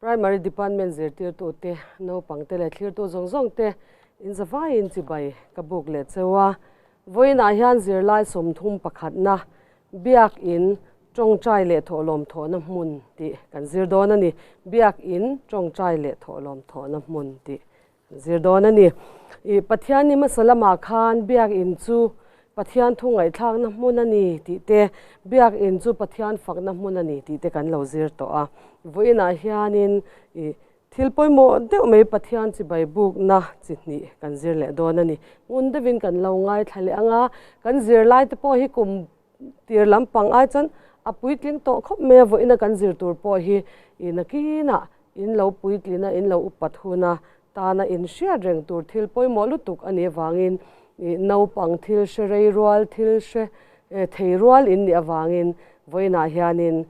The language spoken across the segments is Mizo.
Primary Department zirtirtute, naupangte leh thlirtu zawng zawngte inzavaiin chibai ka buk leh cheu a. Vawiinah hian zirlai 30 pakhatna Biakin tawngtai leh thawhlawm thawhna hmun tih kan zir dawn a ni. Biakin tawngtai leh thawhlawm thawhna hmun tih kan zir dawn a ni. I Pathian ni hmasa lamah khan Biakin chu Pathian thu ngaihthlakna hmun a ni tih te, Biakin chu Pathian fakna hmun a ni tih te kan lo zir tawh a. Vawiinah hianin i thil pawimawh deuh mai Pathian chibai bukna chi hnih kan zir leh dawn a ni. Ngun deuhin kan lo ngaithla leh ang a, kan zirlaite pawh hi kum tir lampang ai chuan a puitling tawh khawp mai a, vawiina kan zir tur pawh hi i nakinah in lo puitlin a, in lo upat hun a, tana in hriat reng tur thil pawimawh lutuk a nih avangin i naupang thil hre rei rual, thil hre thei rual in nih avangin vawiinah hianin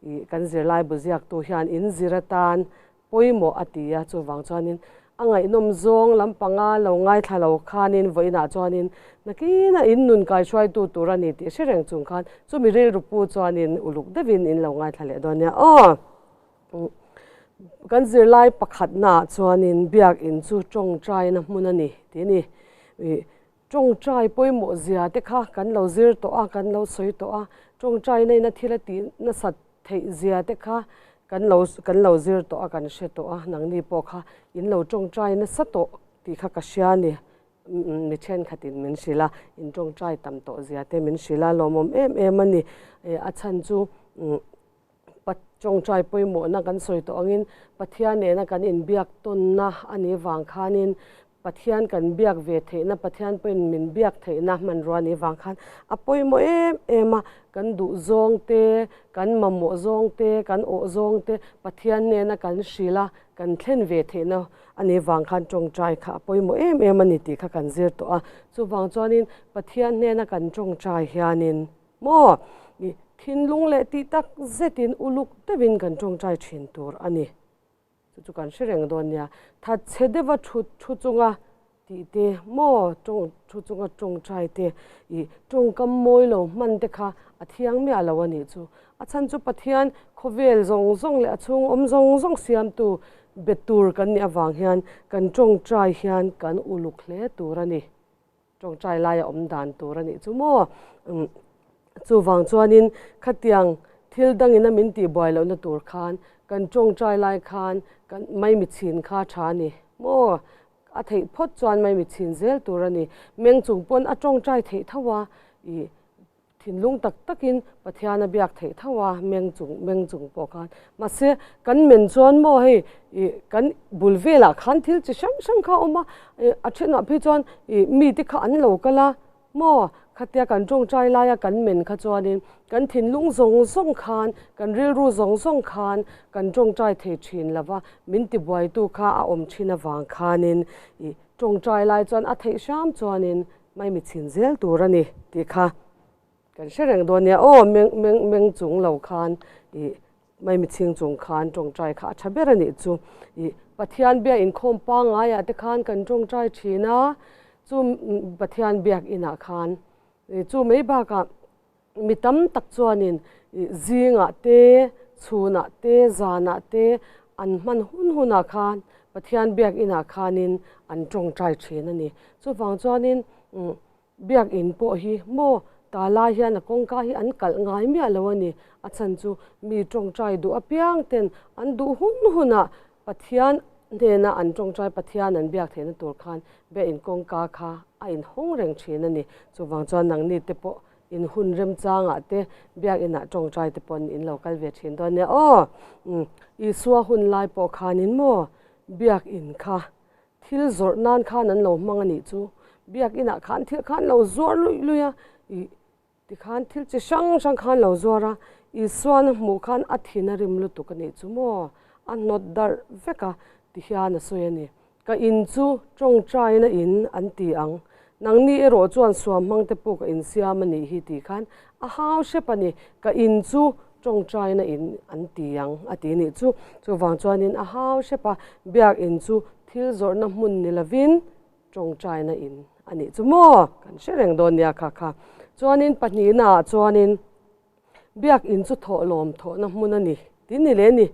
i kan zirlai bu ziaktu hian in zir atan pawimawh a ti a, chuvang chuanin a ngaihnawm zawng lampanga lo ngaithla lo khanin vawiinah chuanin nakinah in nun kaihruaitu tur a ni tih hre reng chung khan chumi rilru pu chuanin uluk deuhin in lo ngaithla leh dawn nia aw. Kan zirlai pakhatnaah chuanin biakin chu tawngtaina hmun a ni tih a ni. Tawngtai pawimawh zia te kha kan lo zir tawh a, kan lo sawi tawh a, tawngtaina ina thil a tih nasat theih zia te kha kan lo kan lo zir tawh a, kan hre tawh a, nangni pawh kha in lo tawngtai nasa tawh tih kha ka hria a ni. Mi thenkhatin min hrilh a, in tawngtai tam tawh zia te min hrilh a, lawmawm em em a ni. A chhan chu Tawngtai pawimawhna kan sawi tawh angin Pathian nena kan inbiak tawnna a nih vang khanin Pathian kan biak ve theihna, Pathian pawhin min biak theihna hmanrua a nih vang khan a pawimawh em em a, kan duh zawng te, kan mamawh zawng te, kan awh zawng te Pathian nena kan hrilh a, kan thlen ve theihna a nih vang khan tawngtai kha a pawimawh em em a ni tih kha kan zir tawh a. Chuvang chuanin Pathian hnena kan tawngtai hianin Maw? I thinlung leh tih tak zetin uluk deuhin kan tawngtai thin tur a ni. Chu chu kan hre reng dawn nia. Thatchhe deuha thu thu chunga tih te, maw tawng thu chunga tawngtai te, i tawngkam mawi lo hman te kha a thiang miah lo a nih chu. A chhan chu Pathian khawvel zawng zawng leh a chhung awm zawng zawng siamtu be tur kan nih avang hian kan tawngtai hian kan uluk hle tur a ni. Tawngtai laia awm dan tur a nih chu maw? Chuvang chuanin khatiang thil dangin a min tihbuai lohna tur khan kan tawngtai lai khan kan maimi chhin kha tha a ni maw? A theih phawt chuan maimi chhin zel tur a ni. Meng chung pawn a tawngtai theih tho a, ih Thinlung tak takin Pathian a biak theih tho a, meng chung meng chung pawh khan. Mahse, kan men chuan maw hei ih kan bul velah khan thil chi hrang hrang kha a awm a, ih a thenah phei chuan ih mite kha an lo kal a maw, khatia kan tawngtai laia kan men kha chuanin kan thinlung zawng zawng khan, kan rilru zawng zawng khan kan tawngtai thei thin lo va, min tibuaitu kha a awm thin avang khanin ih tawngtai lai chuan a theih hram chuanin Maimi chhin zel tur a ni tih kha kan hre reng dawn nia aw meng meng meng chung lo khan ih maimi chhing chung khan tawngtai kha a tha ber a nih chu ih Pathian biak inkhawm pangaiah te khan kan tawngtai thin a chu Pathian biak inah khan ih chu mai bakah Mi tam tak chuanin zingah te, chhunah te, zanah te an hman hun hunah khan Pathian biakinah khanin an tawngtai thin a ni. Chuvang chuanin biakin pawh hi maw ta lai hian a kawngka hi an kalh ngai miah lo a ni. A chhan chu mi tawngtai duh apiang ten an duh hun hunah Pathian hnena an tawngtai Pathian an biak theihna tur khan biakin kawngka kha a inhawng reng thin a ni. Chuvang chuan nangni te pawh In hun remchangah te biakinah tawngtai te pawhin in lo kal ve thin dawn nia aw. Isua hun lai pawh khanin maw biakin kha thil zawrh nan khan an lo hmang a nih chu. Biakinah khan thil khan lo zuar luih luih a, ih tikhan thil chi hrang hrang khan lo zuar a, Isuan a hmuh khan a thin a rim lutuk a nih chu maw, a hnawt darh vek a tihian a sawi a ni. Ka in chu tawngtaina in an ti ang. Nangni erawh chuan suam hmangte pawh ka insiam a nih hi tih khan a hau hrep a ni. Ka in chu tawngtaina in an ti ang a ti nih chu. Chuvang chuanin a hau hrep a, biak in chu thil zawrhna hmun ni lovin tawngtaina in a nih chu maw? Kan hre reng dawn nia kha kha. Chuanin pahnihnaah chuanin biak in chu thawhlawm thawhna hmun a ni. Tin ni leh ni.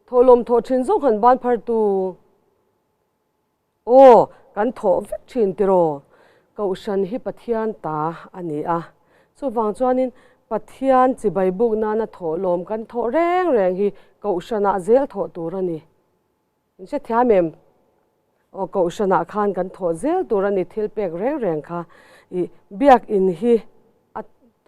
Thawhlawm thawh thin zawng han ban phar tu. Aw, kan thawh vek thin tiraw? Kohhran hi Pathian ta a ni a. Chuvang chuanin Pathian chibai buk nana thawhlawm kan thawh reng reng hi Kohhranah zel thawh tur a ni. In hrethiam em? Aw, Kohhranah khan kan thawh zel tur a ni thil pek reng reng kha. Ih, Biakin hi a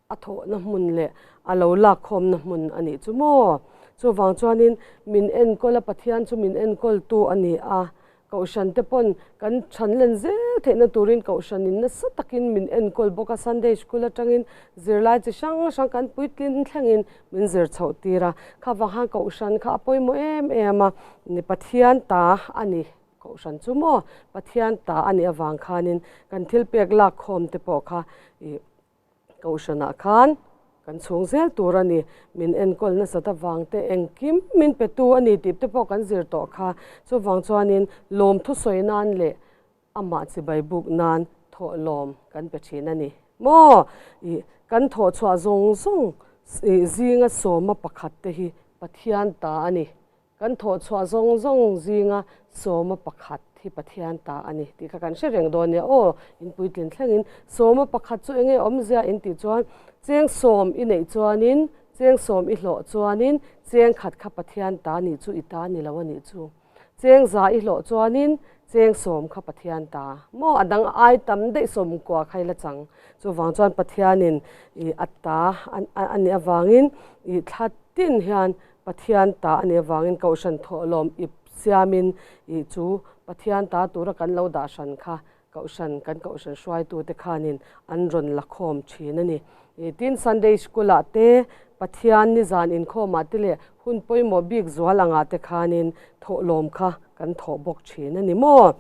a thawhna hmun leh a lo lakkhawmna hmun a nih chu maw? Chuvang chuanin min enkawl a, Pathian chu min enkawltu a ni a. Kohhran te pawn kan thanlen zel theihna turin Kohhranin nasa takin min enkawl bawk a, Sunday School atangin zirlai chi hrang hrang kan puitlin thlengin min zir chhoh tir a. Kha vang khan Kohhran kha a pawimawh em em a, Pathian ta a ni. Kohhran chu maw Pathian ta a nih avang khanin kan thil pek lakkhawm te pawh kha ih Kohhranah khan kan chhung zel tur a ni. Min enkawl nasat avang te engkim min petu a ni tih te pawh kan zir tawh kha. Chuvang chuanin lawmthu sawi nan leh amah chibai buk nan thawhlawm kan pe thin a ni maw? Ih kan thawh chhuah zawng zawng ih zinga sawma pakhat te hi Pathian ta a ni. Kan thawh chhuah zawng zawng zinga sawma pakhat hi Pathian ta a ni tih kha kan hre reng dawn nia aw, in puitlin thlengin sawma pakhat chu enge awmzia in tih chuan cheng sawm i neih chuanin cheng sawm i hlawh chuanin cheng khat kha Pathian ta nih chu i ta ni lo a nih chu. Cheng za i hlawh chuanin cheng sawm kha Pathian ta maw a dang ai tam daih sawm kua kha i la chang. Chuvang chuan Pathianin i a ta a nih avangin i thla tin hian Pathian ta a nih avangin Kohhran thawhlawm ip siamin ih chu Pathian ta tura kan lo dah hran kha Kohhran kan Kohhran hruaitute khanin an rawn la khawm thin a ni. Ih tin Sunday School ah te Pathian nizan inkhawmah te leh hun pawimawh bik zual angah te khanin thawhlawm kha kan thawh bawk thin a ni maw?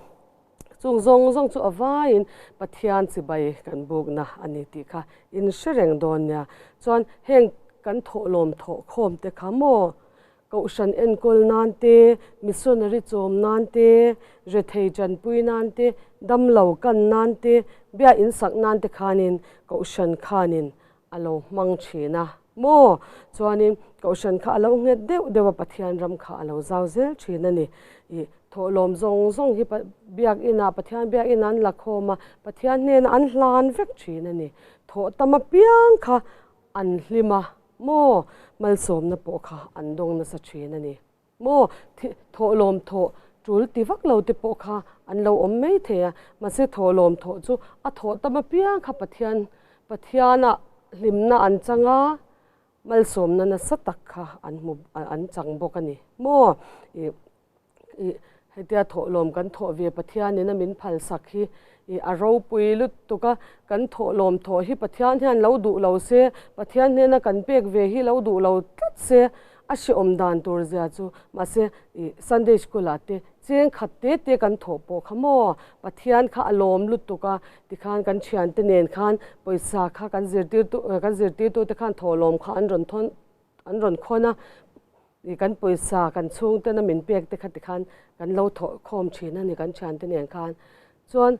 Chung zawng zawng chu a vaiin Pathian chibai kan bukna a ni tih kha in hre reng dawn nia. Chuan heng kan thawhlawm thawh khawm te kha maw Kohhran enkawl nan te, missionary chawm nan te, rethei tanpui nan te, damlo kan nan te, bia insak nan te khanin Kohhran khanin a lo hmang thin a maw? Chuanin Kohhran kha a lo nghet deuh deuh a, Pathian ram kha a lo zau zel thin a ni. Ih, thawhlawm zawng zawng hi Biakinah, Pathian Biakinah an la khawm a, Pathian hnenah an hlan vek thin a ni. Thawh tam apiang kha an hlim a maw? Malsawmna pawh kha an dawng nasa thin a ni. Maw thawhlawm thawh tul ti vak lo te pawh kha an lo awm mai thei a, mahse thawhlawm thawh chu a thawh tam apiang kha Pathian Pathiana hlimna an chang a, malsawmna nasa tak kha an hmu an chang bawk a ni. Maw ih ih hetia thawhlawm kan thawh ve Pathianin a min phalsak hi ih a ropui lutuk a, kan thawhlawm thawh hi Pathian hian lo duh lo se, Pathian hnena kan pek ve hi lo duh lo tlat se A hrehawm dan tur zia chu mahse ih Sunday school ah te cheng khat te te kan thawh pawh kha maw Pathian kha a lawm lutuk a tikhan kan thian te nen khan pawisa kha kan zirtirtu kan zirtirtu te khan thawhlawm kha an rawn thawn an rawn khawn a ih kan pawisa kan chhung ten a min pek te kha tikhan kan lo thawh khawm thin a ni kan thian te nen khan chuan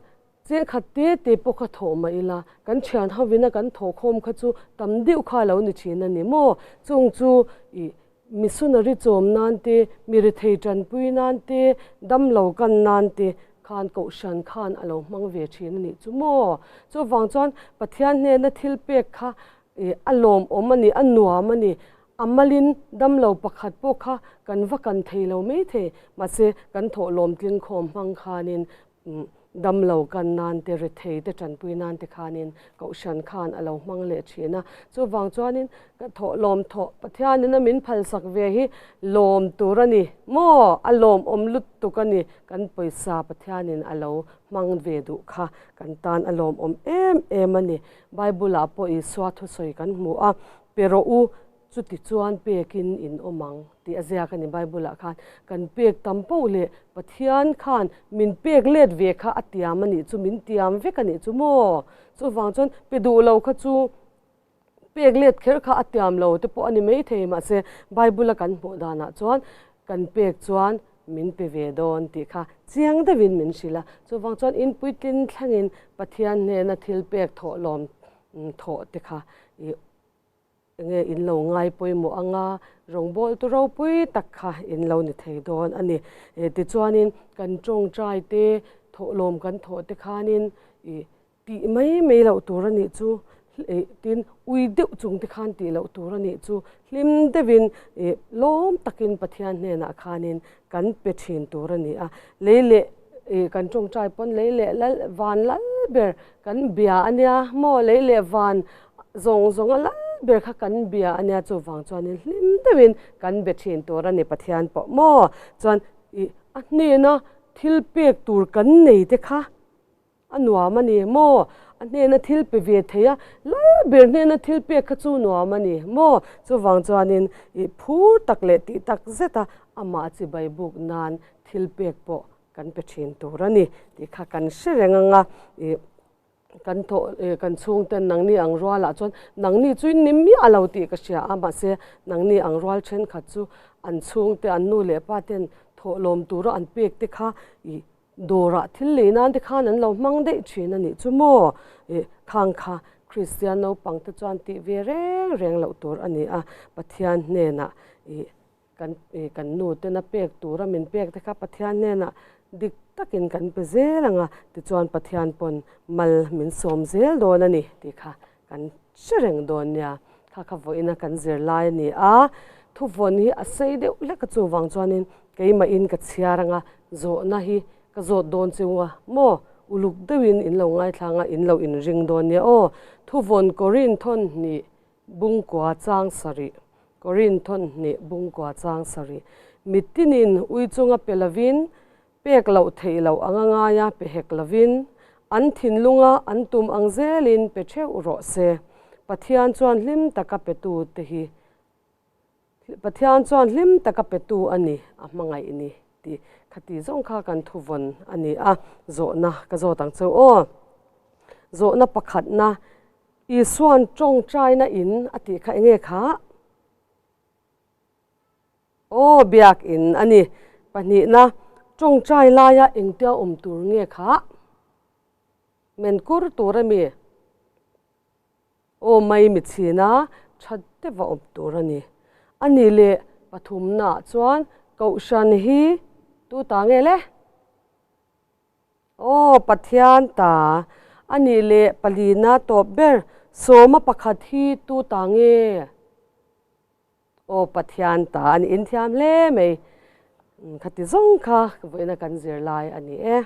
Cheng khat te te pawh kha thawh mah ila, kan thian hovina kan thawh khawm kha chu tam deuh kha a lo ni thin a ni maw? Chung chu ih missionary chawm nan te, mi rethei tanpui nan te, damlo kan nan te khan kohhran khan a lo hmang ve thin a nih chu maw? Chuvang chuan Pathian hnena thil pek kha ih a lawmawm a ni, a nuam a ni. A malin damlo pakhat pawh kha kan va kan thei lo mai thei, mahse kan thawhlawm tling khawm hmang khanin Damlo kan nan te, rethei te tanpui nan te khanin Kohhran khan a lo hmang leh thin a. Chuvang chuanin ka thawh lawm thawh Pathianin a min phalsak ve hi lawm tur a ni maw? A lawmawm lutuk a ni. Kan pawisa Pathianin a lo hmang ve duh kha kan tan a lawmawm em em a ni. Bible-ah pawh Isua thusawi kan hmu a, Pe rawh u, Chuti chuan pekin in awm ang tih a ziak a ni Bible-ah khan. Kan pek tam poh leh Pathian khan min pek let ve kha a tiam a nih chu, min tiam vek a nih chu maw? Chuvang chuan pe duh lo kha chu pek let kher kha a tiam lo te pawh a ni maithei mahse Bible-a kan hmuh danah chuan kan pek chuan min pe ve dawn tih kha chiang deuhin min hrilh a. Chuvang chuan in puitlin thlengin Pathian hnena thil pek thawhlawm thawh te kha ih. Enge in lo ngai pawimawh anga rawngbawltu ropui tak kha in lo ni thei dawn a ni. Tichuanin kan tawngtai te, thawhlawm kan thawh te khanin ih tih mai mai loh tur a nih chu, tin ui deuh chung te khan tih loh tur a nih chu, hlim deuhin ih lawm takin Pathian hnenah khanin kan pe thin tur a ni a. Lei leh ih kan tawngtai pawn lei leh lal van lal ber kan bia a nia maw lei leh van zawng zawnga lal ber kha kan bia a nia chuvang chuanin hlim deuhin kan be thin tur a ni Pathian pawh maw chuan ih a hnena thil pek tur kan nei te kha A nuam a ni maw? A hnena thil pe ve thei a, lal ber hnena thil pek kha chu nuam a ni maw? Chuvang chuanin i phur tak leh tih tak zet a, amah chibai buk nan thil pek pawh kan pe thin tur a ni tih kha kan hre reng ang a. I kan thawh kan chhungten nangni ang rualah chuan nangni chu in ni miah lo tih ka hria a, mahse nangni ang rual thenkhat chu an chhungte an nu leh pa ten thawhlawm tura an pek te kha i Dawrah thil lei nan te khan an lo hmang daih thin a nih chu maw? Ih, khang kha Kristian naupang te chuan tih ve reng reng loh tur a ni a, Pathian hnenah ih kan ih kan nu tena pek tura min pek te kha Pathian hnenah dik takin kan pe zel ang a, tichuan Pathian pawn mal min sawm zel dawn a ni tih kha kan hre reng dawn nia. Kha kha vawiina kan zir lai a ni a, thuvawn hi a sei deuh hlek a chuvang chuanin keimahin ka chhiar anga zawhna hi ka zawt dawn cheu a maw? Uluk deuhin in lo ngaithlang a, in lo inring dawn nia aw. Thuvawn Korin thawn hnih bungkua chang sarih Korin thawn hnih bungkua chang sarih Mitinin ui chunga pe lovin Pek loh theih loh anga ngaia pe hek lovin, an thinlunga an tum ang zelin pe theuh rawh se. Pathian chuan hlim taka petu te hi Pathian chuan hlim taka petu a ni, a hmangaih ni tih khati zawng kha kan thuvawn a ni a, zawhna ka zawt ang cheu aw. Zawhna pakhatna, Isua'n tawngtaina in a tih kha enge kha? Aw, biakin a ni. Pahnihna, tawngtai laia engtia awm tur nge kha? Men kur tur a mi? Aw, mai mi chhina tha deuha awm tur a ni. A nih leh pathumnaah chuan Kohhran hi tu ta nge le? Aw, Pathian ta. A nih leh palina tawp ber, sawma pakhat hi tu ta nge? Aw Pathian ta a ni inthiam hle mai. Khati zawng kha vawiina kan zir lai a ni e.